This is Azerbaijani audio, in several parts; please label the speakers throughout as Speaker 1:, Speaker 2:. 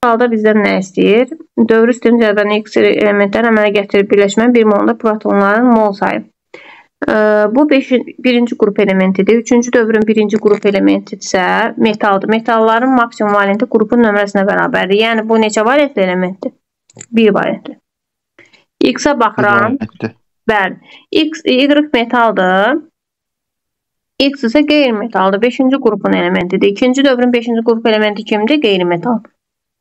Speaker 1: Sualda bizdən nə istəyir? Dövrü sistem cədvəlinin X elementlərini əmələ gətirib birləşmənin bir molunda protonların mol sayı. Bu birinci qrup elementidir. Üçüncü dövrün birinci qrup elementidirsə metaldır. Metalların maksimum valenti qrupun nömrəsinə bərabərdir. Yəni bu neçə valentli elementdir? Bir valentli. X-ə baxıram. Bəli. X, Y metaldır. X isə qeyri-metaldır. Beşinci qrupun elementidir. İkinci dövrün beşinci qrup elementi kimdir? Qeyri-metal.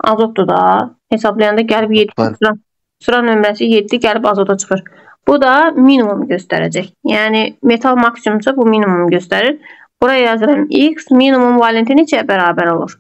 Speaker 1: Azotdur da. Hesablayanda gəlib 7 sıra nömrəsi 7 gəlib azota çıxır. Bu da minimum göstərəcək. Yəni metal maksimumsa bu minimum göstərir. Buraya yazıram X minimum valenti neçəyə bərabər olur?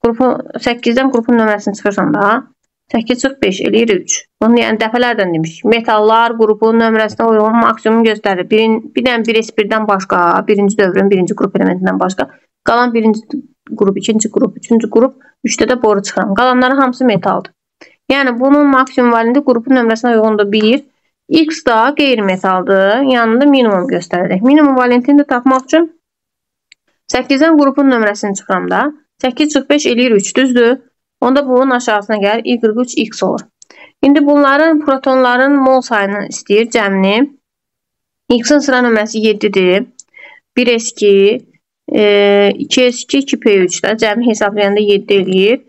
Speaker 1: 8-dən qrupun nömrəsini çıxırsan da 8 çıx 5 eləyir 3. Bunu yəni dəfələrlə demişik. Metallar qrupun nömrəsinə uyğun maksimum göstərir. Bir dənə 1S1-dən başqa, birinci dövrün birinci qrup elementindən başqa, qalan birinci qrup, ikinci qrup, üçüncü qrup, 3-də də boru çıxıram. Qalanların hamısı metaldır. Yəni bunun maksimum valenti qrupun nömrəsinə uyğundur 1. X da qeyri-metaldır. Yanında minimum göstərəcək. Minimum valentini də tapmaq üçün 8-dən qrupun nömrəsini çıxıram da. 8 çıx 5 eləyir 3, düzdür? Onda bunun aşağısına gəlir Y3 X olur. İndi bunların protonların mol sayını istəyir cəmini. X-in sıra nömrəsi 7-dir. 1S2, 2S2, 2P3 də cəmi hesablayanda 7 eləyir.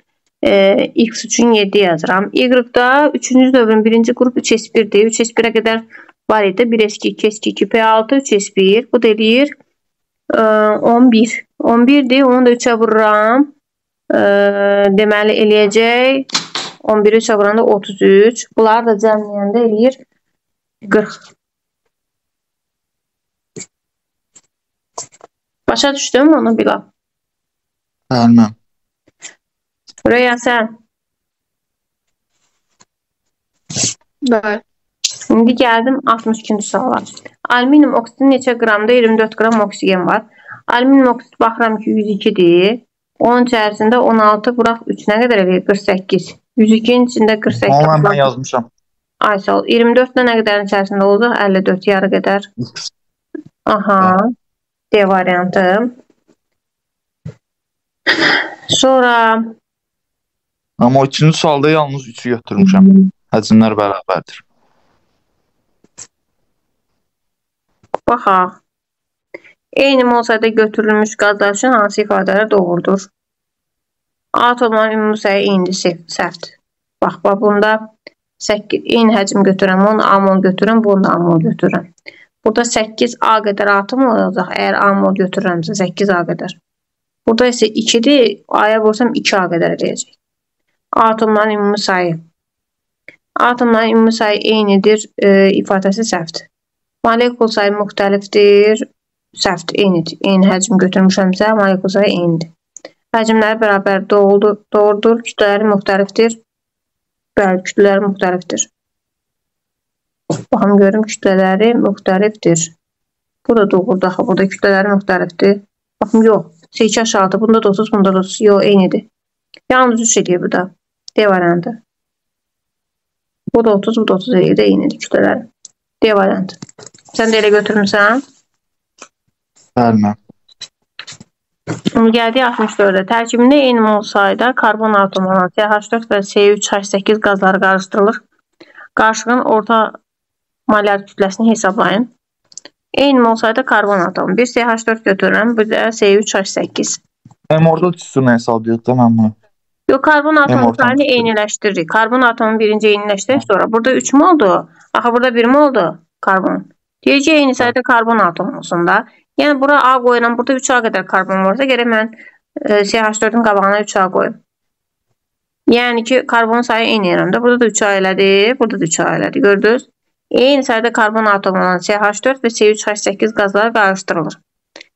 Speaker 1: X üçün 7 yazıram. Y-da 3-cü dövrün birinci qrup 3S1-dir. 3S1-ə qədər var idi. 1S2, 2S2, 2P6, 3S1. Bu da eləyir 11. 11-dir. Onu da 3-ə vururam. Deməli eləyəcək 11-i 3-ə vuranda 33. Bunları da cəmləyəndə eləyir 40. Başa düşdün mü onu Bilal?
Speaker 2: Bəli.
Speaker 1: Röya sən?
Speaker 3: Bəli.
Speaker 1: İndi gəldim 62-ci suala. Alüminium oksidin neçə qramda 24 qram oksigen var? Alüminium oksid baxıram ki 102-dir. Onun içərisində 16 vuraq 3 nə qədər eləyir? 48. 102-nin içində 48.
Speaker 2: Onu mən yazmışam.
Speaker 1: Ay sağ ol. 24-də nə qədərin içərisində olacaq? 54 yarı qədər. Aha. D variantı. Sonra...
Speaker 2: Amma o ikinci sualda yalnız 3-ü götürmüşəm. Həcmlər bərabərdir.
Speaker 1: Baxaq. Eyni mol sayda götürülmüş qazlar üçün hansı ifadələr doğrudur? Atomların ümumi sayı eynidir, səhvdir. Bax, bax, bunda 8, eyni həcm götürürəm, onu A mol götürürəm, bunu da A mol götürürəm. Burada 8A qədər atom olacaq, əgər A mol götürürəmsə 8A qədər. Burada isə 2-dir, A-ya vursam 2A qədər eləyəcək. Atomların ümumi sayı. Atomların ümumi sayı eynidir, ifadəsi səhvdir. Molekul sayı müxtəlifdir. Səhvdir, eynidir. Eyni həcm götürmüşəmsə, molekul sayı eynidir. Həcmləri bərabər doğrudur, kütlələri müxtəlifdir. Bəli, kütlələri müxtəlifdir. Baxım, görüm, kütlələri müxtəlifdir. Bu da doğrudur axı, burada kütlələri müxtəlifdir. Baxım, yox, C2H6, bunda da 30, bunda da 30, yox, eynidir. Yalnız 3 eləyir bu da. D variantı. Bu da 30, bu da 30 eləyir də eynidir kütlələri. D variantı. Sən də elə götürmüsən?
Speaker 2: Bəli.
Speaker 1: Gəldik 64-ə. Tərkibində eyni mol sayda karbon atomu olan CH4 və C3H8 qazları qarışdırılır. Qarışığın orta molyar kütləsini hesablayın. Eyni mol sayda karbon atomu. Bir CH4 götürürəm, bir də C3H8.
Speaker 2: M orta tüstünü hesablayırıq da mən bunu.
Speaker 1: Yox, karbon atomu sayını eyniləşdiririk. Karbon atomu birinci eyniləşdirək sonra. Burada 3 moldur. Axı burada 1 moldur karbon. Deyir ki, eyni sayda karbon atomu olsun da. Yəni, bura A qoyuram, burada 3A qədər karbon varsa, gərək mən CH4-ün qabağına 3A qoyum. Yəni ki, karbon sayı eyni eləyirəm də. Burada da 3A elədi, burada da 3A elədi. Gördünüz? Eyni sayda karbon atomu olan CH4 və C3H8 qazları qarışdırılır.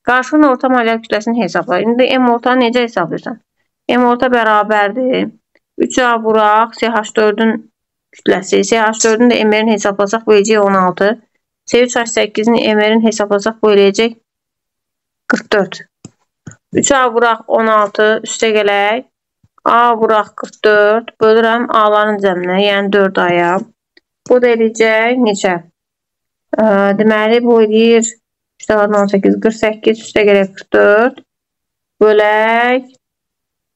Speaker 1: Qarışığın orta molyar kütləsini hesablayır. İndi M ortanı necə hesablayırsan? M orta bərabərdir. 3A vuraq CH4-ün kütləsi. CH4-ün də MR-ni hesablasaq bu eləyəcək 16. C3H8-in MR-ni hesablasaq bu eləyəcək 44. 3A vuraq 16, üstə gələk. A vuraq 44, bölürəm A-ların cəminə, yəni 4A-ya. Bu da eləyəcək neçə? Deməli, bu eləyir 3 18, 48, üstə gələk 44. Bölək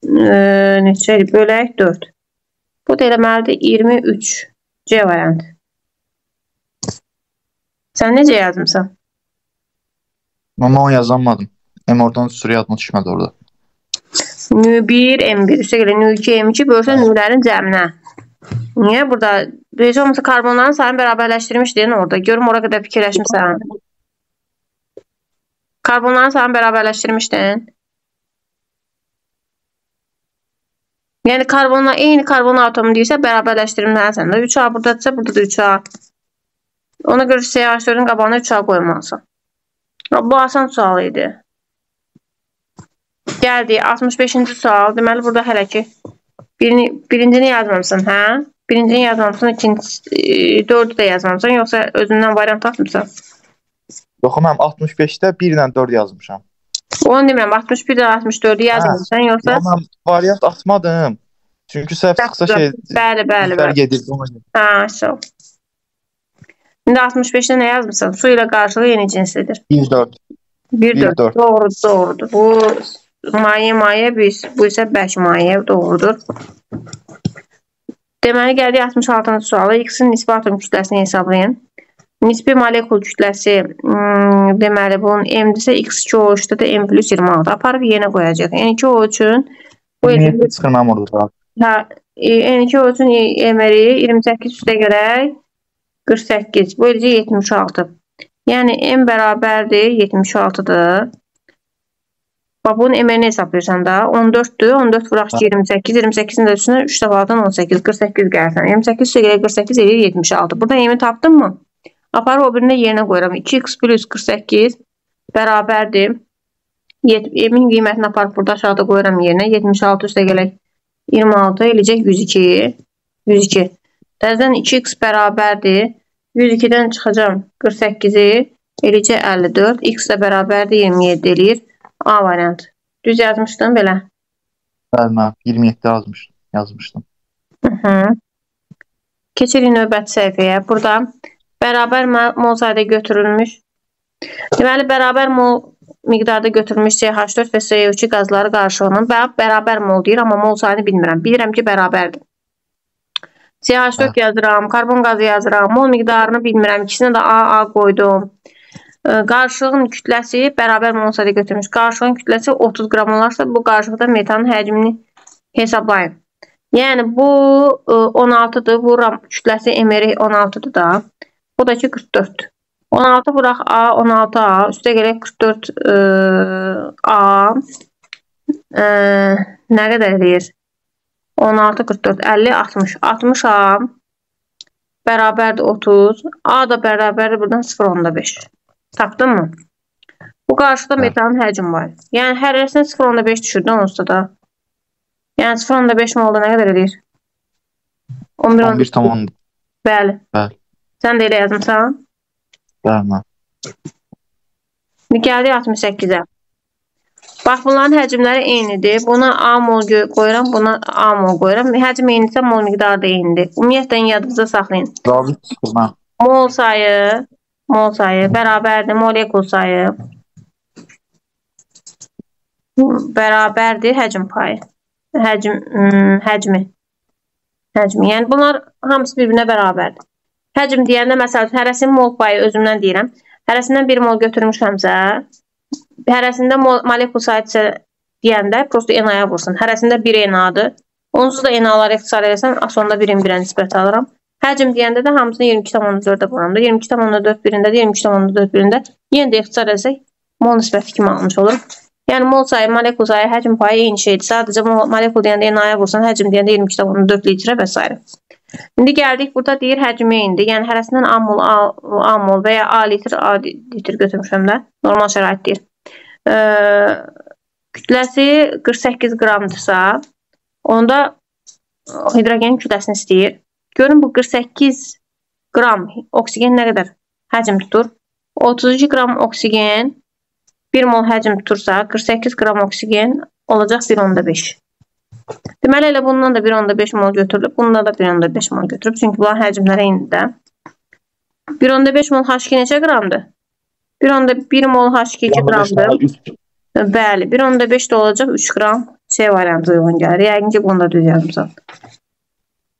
Speaker 1: Neçə idi? Bölək 4. Bu da eləməlidir 23. C variantı. Sən necə yazmısan?
Speaker 2: Amma onu yazamadım. M oradan sürü yadıma düşmədi orada.
Speaker 1: Nü1, M1. Üstə gələ nü2, M2 bölsə nülərin cəminə. Niyə burada? Heç olmasa karbonların sayını bərabərləşdirmişdin orada. Görüm ora qədər fikirləşmirsən. Karbonların sayını bərabərləşdirmişdin. Yəni karbonla eyni karbon atomu deyirsə bərabərləşdirməlisən də. 3A buradadırsa, burada da 3A. Ona görə CH4-ün qabağına 3A qoymalısan. Bu asan sual idi. Gəldik 65-ci sual. Deməli burada hələ ki birincini yazmamısan, hə? Birincini yazmamısan, ikinci, dördü də yazmamısan, yoxsa özündən variant atmısan?
Speaker 2: Yox, mən 65-də 1 ilə 4 yazmışam.
Speaker 1: Onu demirəm, 61 ilə 64-ü yazmamısan, yoxsa?
Speaker 2: Yox, mən variant atmadım. Çünki səhv çıxsa şey...
Speaker 1: Bəli, bəli, bəli.
Speaker 2: Gedir.
Speaker 1: Hə, sağ ol. İndi 65-də nə yazmısan? Su ilə qarşılığı yeni cinslidir.
Speaker 2: 1-4.
Speaker 1: 1-4. Doğru, doğrudur. Bu maye, maye, bu isə bərk maye, doğrudur. Deməli, gəldik 66-cı suala. X-in nisbi atom kütləsini hesablayın. Nisbi molekul kütləsi, deməli, bunun M-dirsə, X2O3-də də M plus 26. Aparıb yerinə qoyacaq. N2O3-ün...
Speaker 2: 27 çıxır mənim orada.
Speaker 1: Hə, N2O3-ün MR-i 28 üstə gələk 48. Bu eləcə 76. Yəni, M bərabərdir, 76-dır. Bax, bunun MR-ni hesablayırsan da. 14-dür. 14 vuraq ki, 28. 28-in də üstünə 3 dəfədən 18. 48 gəlsən. 28 üstə gələk 48 eləyir 76. Burada M-i tapdın mı? Aparıb o birini yerinə qoyuram. 2x plus 48 bərabərdir. M-in qiymətini aparıb burada aşağıda qoyuram yerinə. 76 üstə gələk 26 eləyəcək 102. 102. Təzədən 2x bərabərdir. 102-dən çıxacam 48-i eləyəcək 54. X də bərabərdir 27 eləyir. A variantı. Düz yazmışdın belə?
Speaker 2: Bəli, mən 27 yazmışdım.
Speaker 1: Keçirik növbəti səhifəyə. Burada bərabər mol sayda götürülmüş. Deməli, bərabər mol miqdarda götürülmüş CH4 və CO2 qazları qarşılığının bərabər mol deyir, amma mol sayını bilmirəm. Bilirəm ki, bərabərdir. CH4 yazıram, karbon qazı yazıram, mol miqdarını bilmirəm. İkisinə də AA qoydum. Qarışığın kütləsi bərabər mol sayda götürmüş. Qarışığın kütləsi 30 qram olarsa, bu qarışıqda metanın həcmini hesablayın. Yəni, bu 16-dır, bu kütləsi MR 16-dır da. Bu da ki 44. 16 vuraq A, 16A, üstə gələk 44 A. Nə qədər eləyir? 16, 44, 50, 60. 60 A bərabərdir 30. A da bərabərdir buradan 0,5. Tapdın mı? Bu qarşıda metanın həcmi var. Yəni, hərəsinə 0,5 düşürdü onsuz da. Yəni, 0,5 molda nə qədər eləyir?
Speaker 2: 11,1.
Speaker 1: Bəli.
Speaker 2: Bəli.
Speaker 1: Sən də elə yazmısan?
Speaker 2: Bəli.
Speaker 1: Gəldik 68-ə. Bax, bunların həcmləri eynidir. Buna A mol qoyuram, buna A mol qoyuram. Həcm eynidirsə, mol miqdarı da eynidir. Ümumiyyətlə, yadınızda saxlayın. Mol sayı, mol sayı bərabərdir, molekul sayı bərabərdir, həcm payı. Həcmi. Həcmi. Yəni, bunlar hamısı bir-birinə bərabərdir. Həcm deyəndə, məsəl üçün, hərəsinin mol payı özümdən deyirəm. Hərəsindən 1 mol götürmüşəmsə, hərəsində molekul sayısı deyəndə, prosto NA-ya vursun. Hərəsində 1 NA-dır. Onsuz da NA-ları ixtisar eləsəm, sonda 1-in 1-ə nisbət alıram. Həcm deyəndə də hamısını 22,4-ə vuram da. 22,4 birində də, 22,4 birində. Yenə də ixtisar eləsək, mol nisbəti kimi almış olur. Yəni, mol sayı, molekul sayı, həcm payı eyni şeydir. Sadəcə molekul deyəndə NA-ya vursan, həcm deyəndə 22,4 litrə və s. İndi gəldik, burada deyir həcmi eynidir. Yəni, hərəsindən A mol, A mol və ya A litr, A litr götürmüşəm də. Normal şərait deyir. Kütləsi 48 qramdırsa, onda hidrogenin kütləsini istəyir. Görün, bu 48 qram oksigen nə qədər həcm tutur? 32 qram oksigen 1 mol həcm tutursa, 48 qram oksigen olacaq 1,5. Deməli, elə bundan da 1,5 mol götürülüb, bundan da 1,5 mol götürüb. Çünki bunların həcmləri eynidir də. 1,5 mol H2 neçə qramdır? 1,1 mol H2 2 qramdır. Bəli, 1,5 də olacaq 3 qram. C variantı uyğun gəlir. Yəqin ki, bunu da düz yazmısan.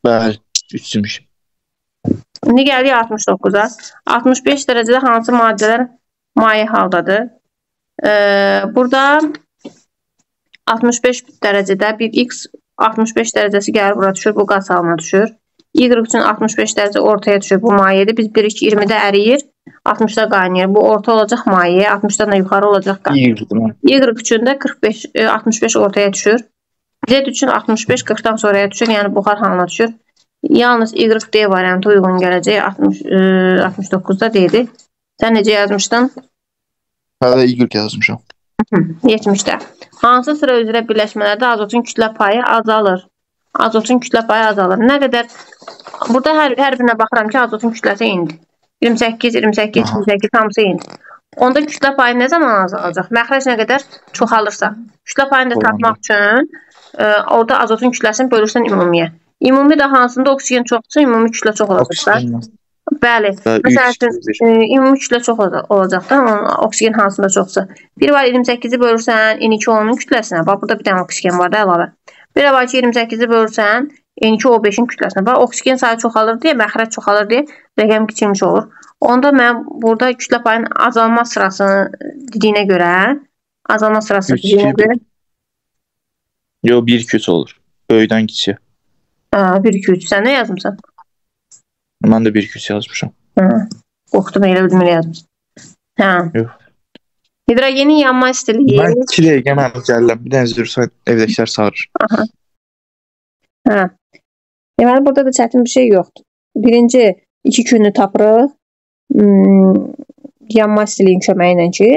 Speaker 2: Bəli, 3 demişim.
Speaker 1: İndi gəlirik 69-a. 65 dərəcədə hansı maddələr maye haldadır? Burada 65 dərəcədə bir X 65 dərəcəsi gəlir bura düşür, bu qaz halına düşür. Y üçün 65 dərəcə ortaya düşür, bu mayedir. Biz 1, 2, 20-də əriyir, 60-da qaynayır. Bu orta olacaq maye, 60-dan da yuxarı olacaq qaz. Y üçün də 45, 65 ortaya düşür. Z üçün 65, 40-dan sonraya düşür, yəni buxar halına düşür. Yalnız Y, D variantı uyğun gələcək, 69-da D-dir. Sən necə yazmışdın?
Speaker 2: Hələ Y yazmışam.
Speaker 1: 70-də. Hansı sıra üzrə birləşmələrdə azotun kütlə payı azalır? Azotun kütlə payı azalır. Nə qədər? Burada hər birinə baxıram ki, azotun kütləsi indi. 28, 28, 28 hamısı indi. Onda kütlə payı nə zaman azalacaq? Məxrəc nə qədər çoxalırsa. Kütlə payını da tapmaq üçün orada azotun kütləsini bölürsən ümumiyə. Ümumi də hansında oksigen çoxdursa, ümumi kütlə çox olacaq. Bəli. Məsəl üçün, ümumi kütlə çox olacaq da, oksigen hansında çoxsa. Bir var 28-i bölürsən N2O-nun kütləsinə. Bax, burada bir dənə oksigen var da əlavə. Bir var ki, 28-i bölürsən N2O5-in kütləsinə. Bax, oksigen sayı çoxalır deyə, məxrəc çoxalır deyə rəqəm kiçilmiş olur. Onda mən burada kütlə payının azalma sırasını dediyinə görə, azalma sırası dediyinə görə.
Speaker 2: Yox, 1, 2, 3 olur. Böyükdən kiçiyə.
Speaker 1: 1, 2, 3. Sən nə yazmısan?
Speaker 2: Mən də 1, 2, 3 yazmışam.
Speaker 1: Qorxdum, elə bildim, elə yazmışam. Hə.
Speaker 2: Yox.
Speaker 1: Hidrogenin yanma istiliyi.
Speaker 2: Mən 2 dəqiqə mən gəlirəm. Bir dənə zürsən, evdəkilər sarır.
Speaker 1: Aha. Hə. Deməli, burada da çətin bir şey yoxdur. Birinci, 2 Q-nü tapırıq. Yanma istiliyin köməyi ilə ki,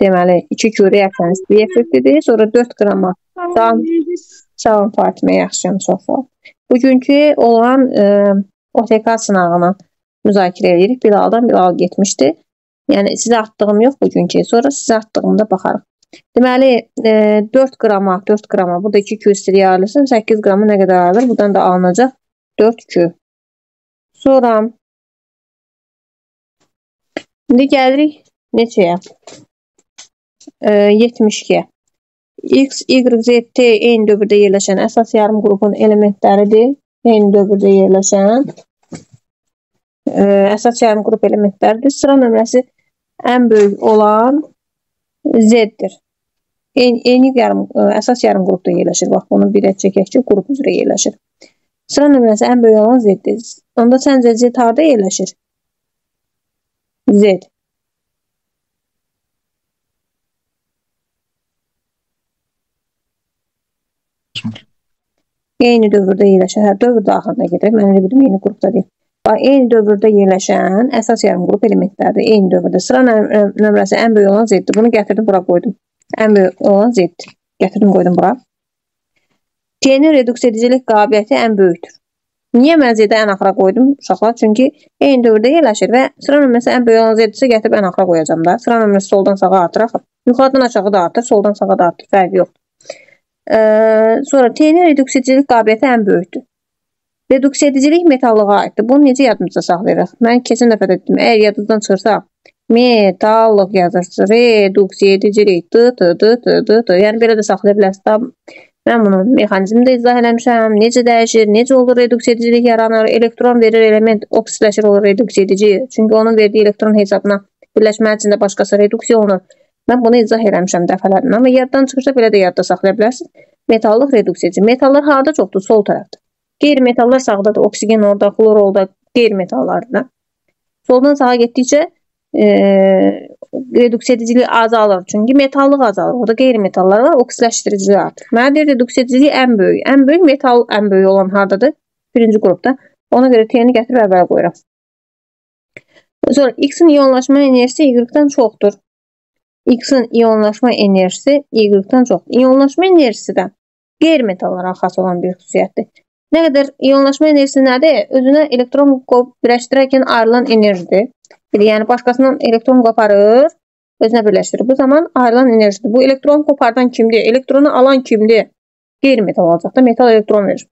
Speaker 1: deməli, 2 Q reaksiyanın istiliyi effektidir. Sonra 4 qrama. Sağ olun Fatimə, yaxşıyam, çox sağ ol. Bugünkü olan OTK sınağını müzakirə edirik. Bilaldan Bilal getmişdi. Yəni, sizə atdığım yox bugünkü. Sonra sizə atdığımda baxarıq. Deməli, 4 qrama, 4 qrama. Burada 2 Q istiliyi ayrılsın. 8 qrama nə qədər ayrılır? Buradan da alınacaq 4 Q. Sonra indi gəlirik neçəyə? 72-yə. X, Y, Z, T eyni dövrdə yerləşən əsas yarım qrupun elementləridir. Eyni dövrdə yerləşən əsas yarım qrup elementləridir. Sıra nömrəsi ən böyük olan Z-dir. Eyni yarım, əsas yarım qrupda yerləşir. Bax, bunu birə çəkək ki, qrup üzrə yerləşir. Sıra nömrəsi ən böyük olan Z-dir. Onda səncə Z harada yerləşir? Z. Eyni dövrdə yerləşən, hər dövr daxilində gedir. Mən elə bildim, eyni qrupda deyil. Bax, eyni dövrdə yerləşən əsas yarım qrup elementlərdir. Eyni dövrdə. Sıra nömrəsi ən böyük olan Z-dir. Bunu gətirdim, bura qoydum. Ən böyük olan Z-dir. Gətirdim, qoydum bura. T-nin reduksiya edicilik qabiliyyəti ən böyükdür. Niyə mən Z-də ən axıra qoydum uşaqlar? Çünki eyni dövrdə yerləşir və sıra nömrəsi ən böyük olan Z-dirsə gətirib ən axıra qoyacağam da. Sıra nömrəsi soldan sağa artır axı. Yuxarıdan aşağı da artır, soldan sağa da artır. Fərqi yoxdur. Sonra T-nin reduksiya edicilik qabiliyyəti ən böyükdür. Reduksiya edicilik metallığa aiddir. Bunu necə yadımızda saxlayırıq? Mən keçən dəfə də dedim, əgər yadınızdan çıxırsa, metallıq yazırsınız, reduksiya edicilik, D, T, D, T, D, T. Yəni belə də saxlaya bilərsiniz. Mən bunu mexanizmdə izah eləmişəm. Necə dəyişir, necə olur reduksiya edicilik yaranır, elektron verir, element oksidləşir, olur reduksiya edici. Çünki onun verdiyi elektron hesabına birləşmə içində başqası reduksiya olunur. Mən bunu izah eləmişəm dəfələrlə. Amma yaddan çıxırsa belə də yadda saxlaya bilərsiniz. Metallıq reduksiya edici. Metallar harada çoxdur? Sol tərəfdə. Qeyri-metallar sağdadır. Oksigen orada, xlor orada, qeyri-metallardır da. Soldan sağa getdikcə reduksiya ediciliyi azalır. Çünki metallıq azalır. Orada qeyri-metallar var, oksidləşdiriciliyi artır. Mənə deyir, reduksiya ediciliyi ən böyük. Ən böyük metal ən böyük olan haradadır? Birinci qrupda. Ona görə T-ni gətirib əvvələ qoyuram. Sonra X-in iyonlaşma enerjisi Y-dən çoxdur. X-in iyonlaşma enerjisi Y-dən çoxdur. İyonlaşma enerjisi də qeyri-metallara xas olan bir xüsusiyyətdir. Nə qədər iyonlaşma enerjisi nədir? Özünə elektron birləşdirərkən ayrılan enerjidir. Yəni, başqasından elektron qoparır, özünə birləşdirir. Bu zaman ayrılan enerjidir. Bu elektron qopardan kimdir? Elektronu alan kimdir? Qeyri-metal olacaq da, metal elektron verir.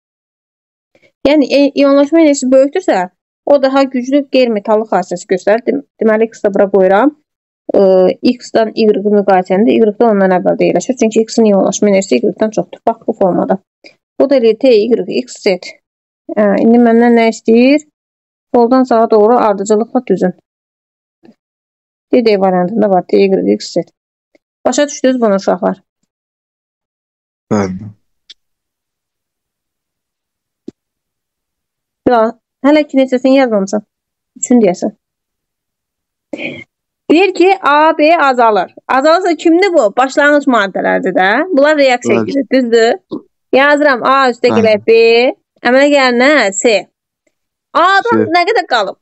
Speaker 1: Yəni, iyonlaşma enerjisi böyükdürsə, o daha güclü qeyri-metallıq xassəsi göstərir. Deməli, X-də bura qoyuram. X-dan Y-ı müqayisəndə Y da ondan əvvəldə yerləşir. Çünki X-in iyonlaşma enerjisi Y-dan çoxdur. Bax, bu formada. Bu da eləyir T, Y, X, Z. İndi məndən nə istəyir? Soldan sağa doğru ardıcılıqla düzün. D variantında var. T, Y, X, Z. Başa düşdünüz bunu uşaqlar?
Speaker 2: Bəli.
Speaker 1: Hələ ki neçəsini yazmamısan? Üçün deyəsən. Deyir ki, A, B azalır. Azalırsa kimdir bu? Başlanğıc maddələrdir də. Bunlar reaksiya girir, düzdür? Yazıram, A üstə gələk B, əmələ gələn nə? C. A-dan nə qədər qalıb?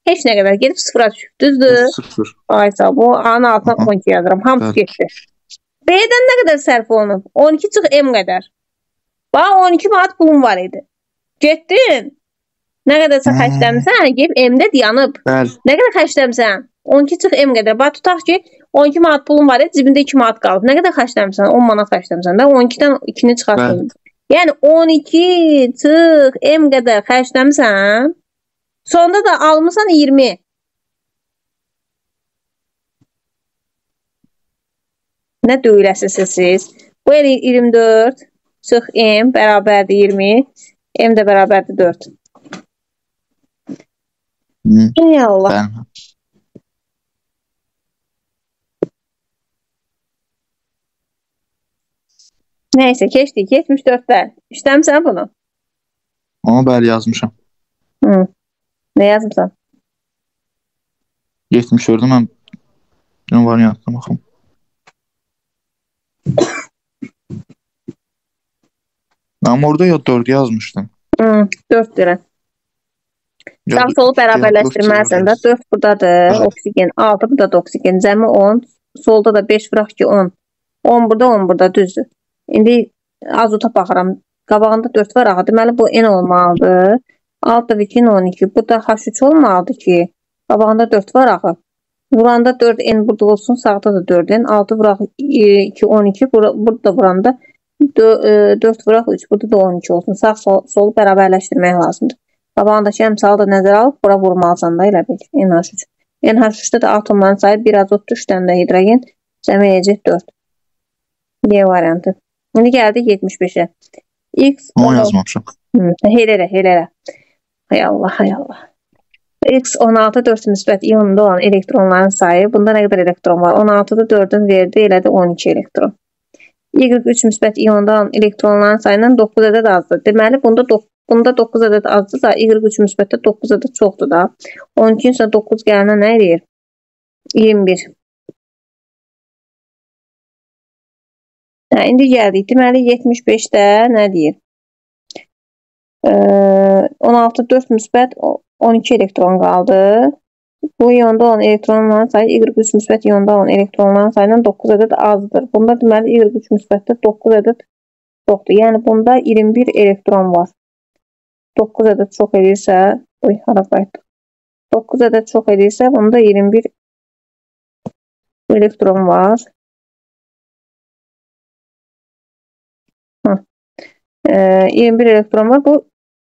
Speaker 1: Heç nə qədər. Gedib sıfıra düşüb, düzdür?
Speaker 2: Sıfır.
Speaker 1: Ay sağ, bu A-nın altına 12 yazıram. Hamısı getdi. B-dən nə qədər sərf olunub? 12 çıx M qədər. Bax, 12 manat pulum var idi. Getdin. Nə qədərsə xərcləmisən, gedib M-də dayanıb.
Speaker 2: Bəli.
Speaker 1: Nə qədər xərcləmisən? 12 çıx M qədər. Bax, tutaq ki, 12 manat pulum var idi, cibində 2 manat qalıb. Nə qədər xərcləmisən? 10 manat xərcləmisən də. 12-dən 2-ni çıxartdın. Yəni, 12 çıx M qədər xərcləmisən, sonda da almısan 20. Nə döyüləsiniz siz? Bu elə 24 çıx M bərabərdir 20, M də bərabərdir 4. Ey Allah.
Speaker 2: Bəli.
Speaker 1: Neyse, keçdik. 74-də. İşləmisən bunu?
Speaker 2: Onu bəli yazmışam.
Speaker 1: Hı. Nə yazmısan?
Speaker 2: 74-ü mən variantına baxım. Amma orada ya 4 yazmışdım.
Speaker 1: Hı, 4 deyirəm. Sağ solu bərabərləşdirməlisən də. 4 buradadır, oksigen, 6 buradadır oksigen, cəmi 10, solda da 5 vuraq ki 10. 10 burada, 10 burada, düzdür. İndi azota baxıram. Qabağında 4 var ağa. Deməli, bu N olmalıdır. 6 2, 12. Bu da H3 olmalıdır ki, qabağında 4 var ağa. Vuranda 4 N burada olsun, sağda da 4 N. 6 vuraq 2, 12. Burada vuranda 4 vuraq 3. Burada da 12 olsun. Sağ solu bərabərləşdirmək lazımdır. Qabağındakı əmsalı da nəzərə alıb, bura vurmalısan da elə bil. NH3. NH3-də də atomların sayı 1 azotdur, 3 dənə də hidrogen. Cəmi eləyəcək 4. Y variantı. İndi gəldik 75-ə. X
Speaker 2: onu yazmamışam.
Speaker 1: Elə, elə. Hay Allah, hay Allah. X 16 4 müsbət ionunda olan elektronların sayı. Bunda nə qədər elektron var? 16-da 4-ün verdi, elə də 12 elektron. Y 3 müsbət ionunda olan elektronların sayından 9 ədəd azdır. Deməli, bunda 9 ədəd azdır da, Y3 müsbətdə 9 ədəd çoxdur da. 12-nin üstünə 9 gələndə nə eləyir? 21. Hə, indi gəldik. Deməli, 75-də nə deyir? 16, 4 müsbət 12 elektron qaldı. Bu ionda olan elektronların sayı Y3 müsbət ionda olan elektronların sayından 9 ədəd azdır. Bunda deməli, Y3 müsbətdə 9 ədəd çoxdur. Yəni, bunda 21 elektron var. 9 ədəd çox edirsə, oy, hara qayıtdıq? 9 ədəd çox edirsə, bunda 21 elektron var. Hə. 21 elektron var. Bu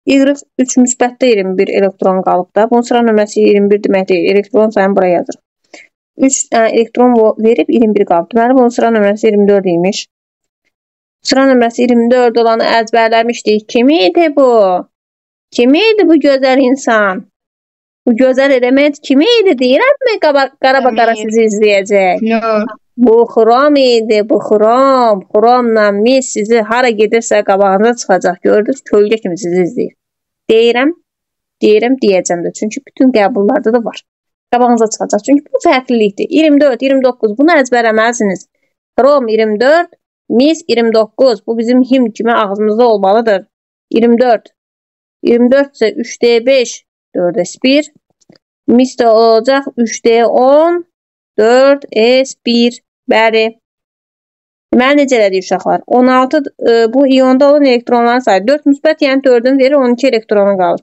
Speaker 1: Y3 müsbətdə 21 elektron qalıb da. Bunun sıra nömrəsi 21 demək deyil. Elektron sayını buraya yazırıq. 3 elektron verib 21 qalıb. Deməli, bunun sıra nömrəsi 24 imiş. Sıra nömrəsi 24 olanı əzbərləmişdik. Kim idi bu? Kim idi bu gözəl insan? Bu gözəl element kim idi? Deyirəmmi? Qarabaqara sizi izləyəcək.
Speaker 3: No.
Speaker 1: Bu xrom idi, bu xrom. Xromla mis sizi hara gedirsə qabağınıza çıxacaq. Gördünüz, kölgə kimi sizi izləyir. Deyirəm, deyirəm, deyəcəm də. Çünki bütün qəbullarda da var. Qabağınıza çıxacaq. Çünki bu fərqlilikdir. 24, 29 bunu əzbərləməlisiniz. Xrom 24, mis 29. Bu bizim himn kimi ağzımızda olmalıdır. 24. 24 isə 3D5, 4S1. Mis də olacaq 3D10, 4S1. Bəli. Deməli, necə elədik uşaqlar? 16, bu ionda olan elektronların sayı 4 müsbət, yəni 4-ün verir, 12 elektronu qalır.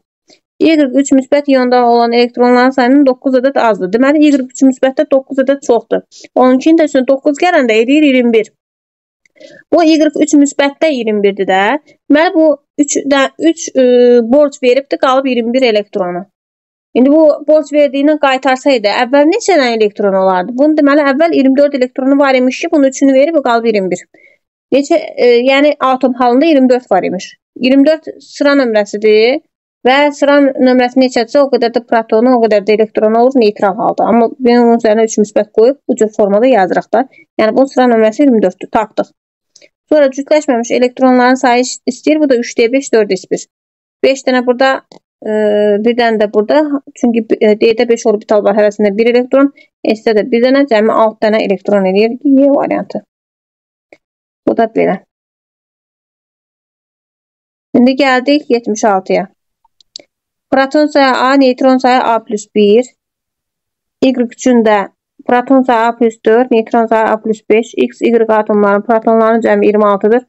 Speaker 1: Y3 müsbət ionda olan elektronların sayının 9 ədəd azdır. Deməli, Y3 müsbətdə 9 ədəd çoxdur. 12-nin də üstünə 9 gələndə eləyir 21. Bu Y3 müsbətdə 21-dir də. Deməli, bu 3 borc veribdir, qalıb 21 elektronu. İndi bu borc verdiyindən qaytarsaydı, əvvəl neçə dənə elektron olardı? Bunun deməli, əvvəl 24 elektronu var imiş ki, bunu 3-ünü verib, qalıb 21. Neçə, yəni atom halında 24 var imiş. 24 sıra nömrəsidir və sıra nömrəsi neçədirsə, o qədər də protonu, o qədər də elektronu olur neytral halda. Amma bunun üzərinə 3 müsbət qoyub bu cür formada yazırıq da. Yəni, bunun sıra nömrəsi 24-dür, tapdıq. Sonra cütləşməmiş elektronların sayı istəyir. Bu da 3D5, 4S1. 5 dənə burada, bir dənə də burada. Çünki D-də 5 orbital var, hərəsində 1 elektron. S-də də 1 dənə, cəmi 6 dənə elektron eləyir. Y variantı. Bu da belə. İndi gəldik 76-ya. Proton sayı A, neytron sayı A plus 1. Y üçün də proton sayı A plus 4, neytron sayı A plus 5. X, Y atomların protonların cəmi 26-dır.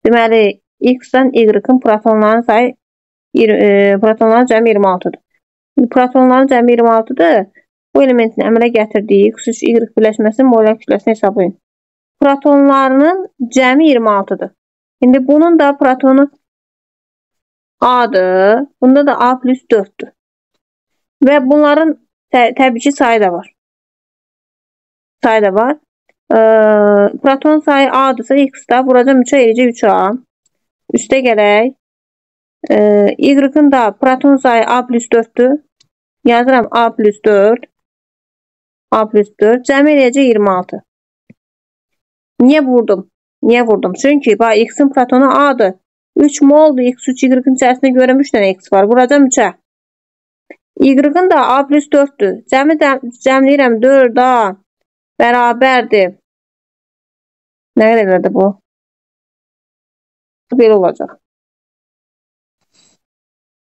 Speaker 1: Deməli, X-dən Y-ın protonların sayı protonların cəmi 26-dır. Protonların cəmi 26-dır. Bu elementin əmələ gətirdiyi X3, Y birləşməsinin molar kütləsini hesablayın. Protonlarının cəmi 26-dır. İndi bunun da protonu A-dır. Bunda da A plus 4-dür. Və bunların təbii ki sayı da var. Sayı da var. Proton sayı A-dırsa X-də vuracam 3-ə, eləyəcək 3A. Üstə gələk. Y-ın da proton sayı A plus 4-dür. Yazıram A plus 4. A plus 4. Cəmi eləyəcək 26. Niyə vurdum? Niyə vurdum? Çünki bax, X-in protonu A-dır. 3 moldur. X3, Y-ın içərisində görəm 3 dənə X var. Vuracam 3-ə. Y-ın da A plus 4-dür. Cəmi cəmləyirəm 4A bərabərdir. Nə qədər elədi bu? Belə olacaq.